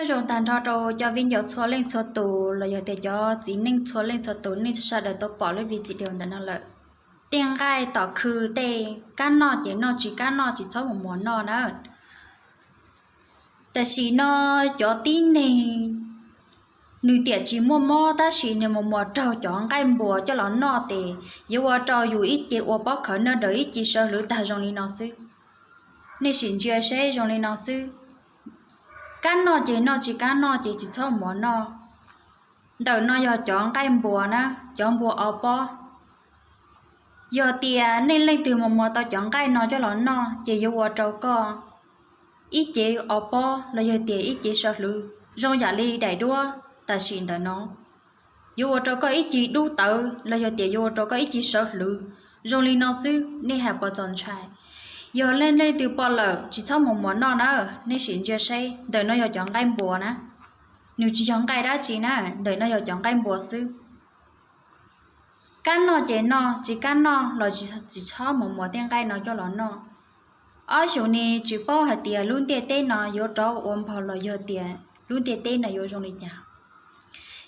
Nyob zoo tag nrho rau cov viv ncaus txhua leej txhua tus los yog tias cov txiv neej txhua leej txhua tus, nej sawv daws tau pom lub video ntawm no lawm. Tej nqaij tom khw, tej kab noj ces noj, tsis kab noj tsis txhob mus muas noj na. Tam sim no cov tib neeg nws tiam tsis muaj mob tab sis nws mus muas raug cov nqaij npuas coj los noj ces yuav ua rau yus ib ce ua pob khawv noj daws, ib ce sawv hlwv tag zoo li no xwb. Nej sim ntsia seb, zoo li no xwb. Kab noj ces noj, tsis kab noj ces tsis txhob muas noj. Ntawm no yog cov nqaij npuas na, cov npuas o pob. Yog tias nej leej twg mus muas tau cov nqaij no coj los noj ces yuav ua rau koj ib ce o pob los yog tias ib ce sawv hlwv zoo yam li daim duab tam sim ntawm no. Yuav ua rau koj ib ce dub tawv los yog tias yuav ua rau koj ib ce sawv hlwv zoo li no xwb, nej hais puas txaus ntshai? Yog leej twg pom lawm tsis txhob mus muas noj na. Nej sim ntsia seb, ntawm no yog cov nqaij npuas na, nws tsis yog nqaij dab tsi na, ntawm no yog cov nqaij npuas xwb. Kab noj ces noj, tsis kab noj los tsis txhob mus muas tej nqaij no coj los noj. Ob xyoos ne tsis paub hais tias lub ntiaj teb no yuav rov ua npaug los yog tias lub ntiaj teb no yuav zoo li cas.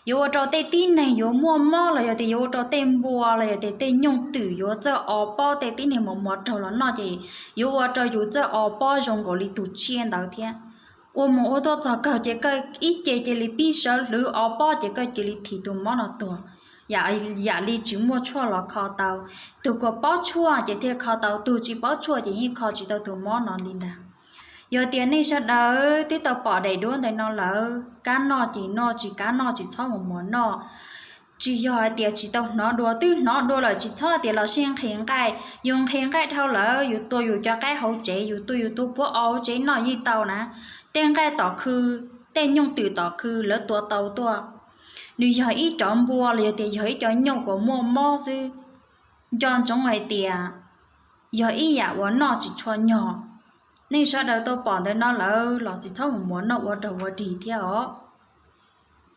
Yuav ua rau tej tib neeg yuav muaj mob los yog tias yuav ua rau tej npua los yog tias tej nyooj twm yuav txawj o pob, tej tib neeg mus muas raug los noj ces yuav ua rau yus txawj o pob zoo nkaus li tus tsiaj ntawd thiab. Ua mus ua tuaj txog kawg ces koj ib ce cia li pib sawv hlwv o pob ces koj cia li thim tus mob no tuag, yam li tsis muaj tshuaj los kho tau. Tus kuas paub tshuaj ces thiaj kho tau, tus tsis paub tshuaj ces yeej kho tsis tau tus mob no li ntag. Yog tias nej sawv daws twb tau pom daim duab ntawm no lawm, kab noj ces noj, tsis kab noj tsis txhob mus muas noj. Tsis yog hais tias tsis tau hnov dua, twb hnov dua lawm tsis txhob tias los sij nqhis nqaij. Yus nqhis nqaij dhau lawm yus tua yus cov qaib hauv tsev, yus tua yus tus puab o hauv tsev noj yeej tau na. Tej nqaij tom khw, tej nyooj twm tom khw lawv tua tau tuaj, nws yog ib cov npua los yog tias yog ib cov nyooj uas muaj mob xwb. Nco ntsoov hais tias yog ib yam uas noj tsis tshua nyog. Nej sawv daws tau pom ntawm no lawm los tsis txhob mus muas noj ua raug ua rig thiab os.